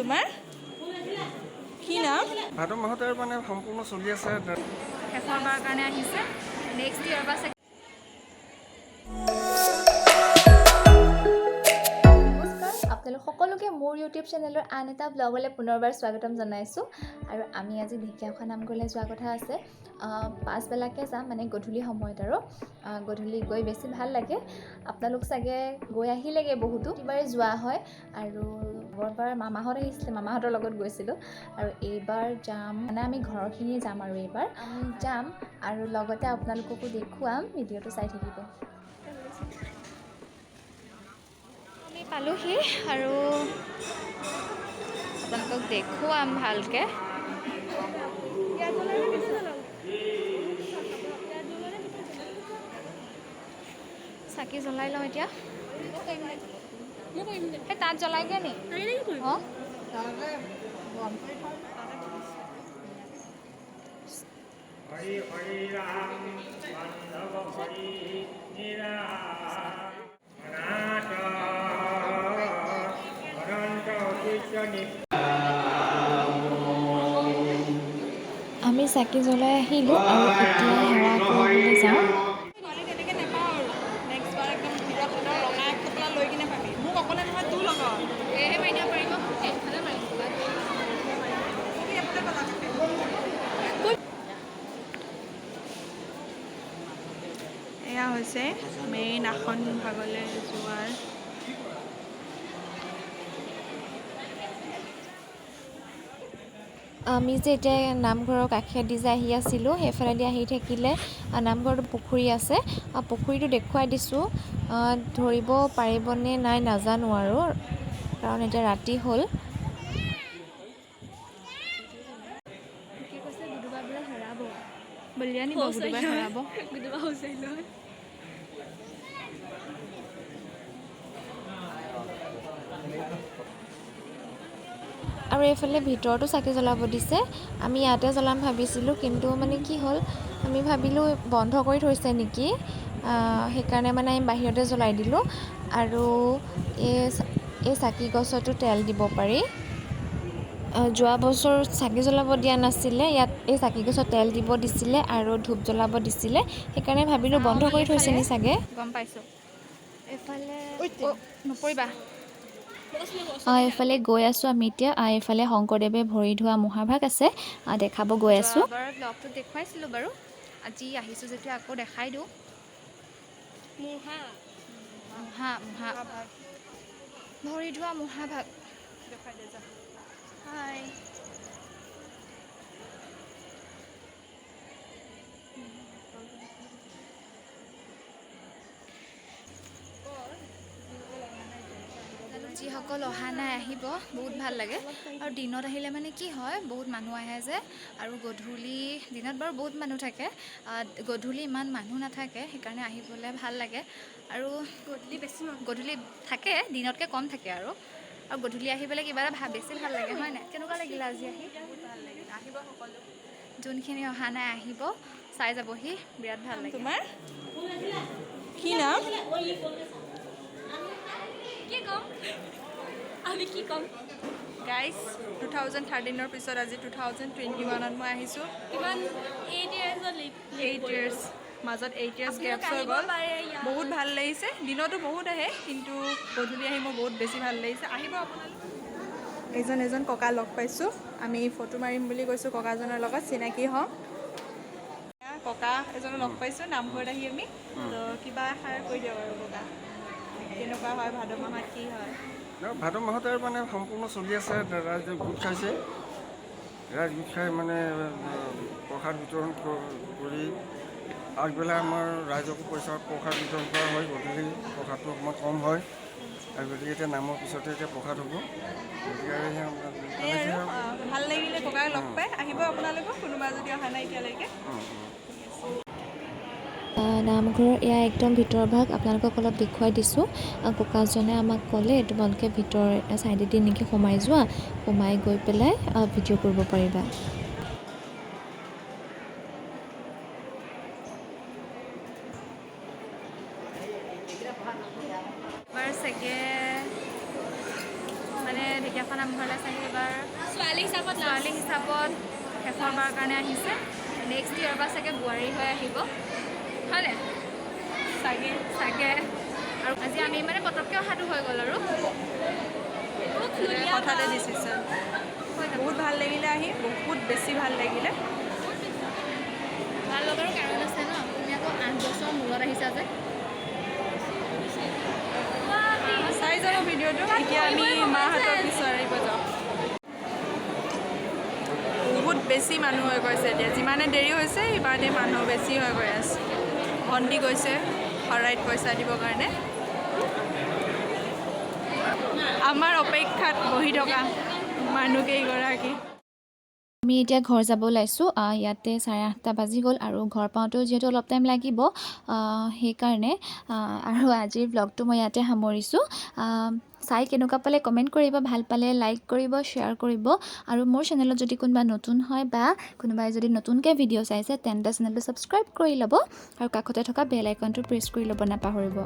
তোমাৰ? কি নাম? ভাদ মাহতে মানে সম্পূৰ্ণ চলি আছে। শেষৰবাৰৰ কাৰণে আহিছে, নেক্সট ইয়েৰ বা। নমস্কাৰ আপোনালোক সকলোকে, মোৰ ইউটিউব চেনেলৰ আন এটা ব্লগলৈ পুনৰবাৰ স্বাগতম জনাইছোঁ। আৰু আমি আজি ঢেকীয়াখোৱা নামঘৰলৈ যোৱা কথা আছে। পাছবেলাকৈ যাম, মানে গধূলি সময়ত। আৰু গধূলি গৈ বেছি ভাল লাগে। আপোনালোক চাগে গৈ আহিলেগৈ বহুতো। প্ৰতিবাৰে যোৱা হয় আৰু আগৰবাৰ মামাহঁত আহিছিলে, মামাহঁতৰ লগত গৈছিলোঁ। আৰু এইবাৰ যাম, মানে আমি ঘৰখিনিয়ে যাম। আৰু এইবাৰ আমি যাম আৰু লগতে আপোনালোককো দেখুৱাম। ভিডিঅ'টো চাই থাকিব। আমি পালোহি আৰু আপোনালোকক দেখুৱাম ভালকৈ। চাকি জ্বলাই লওঁ এতিয়া। সেই তাত জ্বলাইগৈ নি? অঁ। হৰি হৰি ৰাম বান্ধৱ হৰি নিৰানাথ অনন্ত অতীত। আমি চাকি জ্বলাই আহিলোঁ আৰু এতিয়া সেৱা কৰিবলৈ যাওঁ। গ'লে তেনেকৈ নাপাওঁ আৰু নেক্সট বাৰ একদম ভিতৰত একদম ৰঙা এক টোপোলা লৈ কিনে পাবি। মোক অকলে নহয়, তোৰ লগত। এহে মাৰি দিব পাৰিব, এইফালে মাৰিম। তুমি এইফালে পালা। এয়া হৈছে মেইন আসন ভাগলৈ যোৱাৰ। আমি যে এতিয়া নামঘৰৰ কাষেদি যে আহি আছিলোঁ, সেইফালেদি আহি থাকিলে নামঘৰটোত পুখুৰী আছে। পুখুৰীটো দেখুৱাই দিছোঁ। ধৰিব পাৰিবনে নাই নাজানো আৰু, কাৰণ এতিয়া ৰাতি হ'ল। কি কৈছে? গুডুবা বোলে হেৰাব। বলিয়া নিব, গুডুবাই হেৰাব। গুডুবা। আৰু এইফালে ভিতৰতো চাকি জ্বলাব দিছে। আমি ইয়াতে জ্বলাম ভাবিছিলোঁ, কিন্তু মানে কি হ'ল, আমি ভাবিলোঁ বন্ধ কৰি থৈছে নেকি, সেইকাৰণে মানে আমি বাহিৰতে জ্বলাই দিলোঁ। আৰু এই চাকি গছতো তেল দিব পাৰি। যোৱা বছৰ চাকি জ্বলাব দিয়া নাছিলে, ইয়াত এই চাকি গছত তেল দিব দিছিলে আৰু ধূপ জ্বলাব দিছিলে। সেইকাৰণে ভাবিলোঁ বন্ধ কৰি থৈছে নি চাগে। গম পাইছোঁ। এইফালে অ' নপৰিবা। এইফালে গৈ আছোঁ আমি এতিয়া। এইফালে শংকৰদেৱে ভৰি ধোৱা মহাভাগ আছে, দেখাব গৈ আছোঁ। যোৱাবাৰ ব্লগটোত দেখুৱাইছিলোঁ বাৰু, আজি আহিছোঁ যেতিয়া আকৌ দেখাই দিওঁ। মুহা মুহা, ভৰি ধোৱা মুহাভাগ। দেখুৱাই দে যা। হাই। যিসকল অহা নাই, আহিব, বহুত ভাল লাগে। আৰু দিনত আহিলে মানে কি হয়, বহুত মানুহ আহে যে। আৰু গধূলি, দিনত বাৰু বহুত মানুহ থাকে, গধূলি ইমান মানুহ নাথাকে, সেইকাৰণে আহিবলৈ ভাল লাগে। আৰু গধূলি বেছি, গধূলি থাকে, দিনতকৈ কম থাকে। আৰু আৰু গধূলি আহি পেলাই কিবা এটা বেছি ভাল লাগে, হয় নাই? কেনেকুৱা লাগিলে আজি আহি? বহুত ভাল লাগিল, আহিব সকলো। যোনখিনি অহা নাই, আহিব, চাই যাবহি, বিৰাট ভাল লাগে। তোমাৰ কি নাম? কি ক'ম আমি, কি ক'ম? গাইজ, 2013ৰ পিছত আজি 2021ত মই আহিছোঁ। কিমান 8 ইয়াৰ্ছত? 8 ইয়াৰ্ছ, মাজত 8 ইয়াৰ্ছ গেপছ হৈ গ'ল। বহুত ভাল লাগিছে। দিনতো বহুত আহে, কিন্তু গধূলি আহি মোৰ বহুত বেছি ভাল লাগিছে। আহিব আপোনালোক। এজন এজন ককা লগ পাইছোঁ। আমি ফটো মাৰিম বুলি কৈছোঁ ককাজনৰ লগত, চিনাকি হ'ম। ককা এজনো লগ পাইছোঁ নামঘৰত আহি আমি। তো কিবা এষাৰ কৈ দিয়ক আৰু ককা, কেনেকুৱা হয় ভাদ মাহত, কি হয়? ভাদ মাহতে মানে সম্পূৰ্ণ চলি আছে। ৰাইজে গোট খাইছে, ৰাইজ গোট খাই মানে প্ৰসাদ বিতৰণ কৰি আগবেলা আমাৰ ৰাইজকো পইচা প্ৰসাদ বিতৰণ কৰা হয়। গধূলি প্ৰসাদটো অকণমান কম হয় আৰু গতিকে এতিয়া নামৰ পিছতে এতিয়া প্ৰসাদ হ'ব। গতিকে আৰু সেয়া সেয়াই তেনেকৈ আৰু ভাল লাগিলে ককাক লগ পাই। আহিব আপোনালোকো, কোনোবা যদি অহা নাই এতিয়ালৈকে। নামঘৰৰ এয়া একদম ভিতৰৰ ভাগ আপোনালোকক অলপ দেখুৱাই দিছোঁ। ককাজনে আমাক ক'লে, তোমালোকে ভিতৰ ছাইডেদি এনেকৈ সোমাই যোৱা, সোমাই গৈ পেলাই ভিডিঅ' কৰিব পাৰিবা। এবাৰ চাগে মানে। ঢেকীয়াখোৱা নামঘৰলৈ চাগে এইবাৰ ছোৱালী হিচাপত। ছোৱালী হিচাপত শেষৰবাৰৰ কাৰণে আহিছে। নেক্সট ইয়েৰ পৰা চাগে বোৱাৰী হৈ আহিব, হয়নে? চাগে। চাগে। আৰু আজি আমি মানে পটককৈ অহাটো হৈ গ'ল আৰু। হঠাতে ডিচিশ্যন। হৈ যাব। বহুত ভাল লাগিলে আহি, বহুত বেছি ভাল লাগিলে। ভাল লগাৰো কাৰণ আছে ন, তুমি আকৌ 8 বছৰৰ মূৰত আহিছা যে। চাই যাব ভিডিঅ'টো। এতিয়া আমি মাহঁতক বিচাৰিব যাওঁ। বহুত বেছি মানুহ হৈ গৈছে এতিয়া। যিমানে দেৰি হৈছে, সিমানে মানুহ বেছি হৈ গৈ আছে। ভণ্টি গৈছে শৰাইত পইচা দিবৰ কাৰণে। আমাৰ অপেক্ষাত বহি থকা মানুহকেইগৰাকী। আমি এতিয়া ঘৰ যাব ওলাইছোঁ। ইয়াতে 8:30 বাজি গ'ল আৰু ঘৰ পাওঁতেও যিহেতু অলপ টাইম লাগিব, সেইকাৰণে আৰু আজিৰ ব্লগটো মই ইয়াতে সামৰিছোঁ। চাই কেনেকুৱা পালে কমেণ্ট কৰিব, ভাল পালে লাইক কৰিব, শ্বেয়াৰ কৰিব আৰু মোৰ চেনেলত যদি কোনোবা নতুন হয় বা কোনোবাই যদি নতুনকৈ ভিডিঅ' চাইছে, তেন্তে চেনেলটো ছাবস্ক্ৰাইব কৰি ল'ব আৰু কাষতে থকা বেল আইকনটো প্ৰেছ কৰি ল'ব নাপাহৰিব।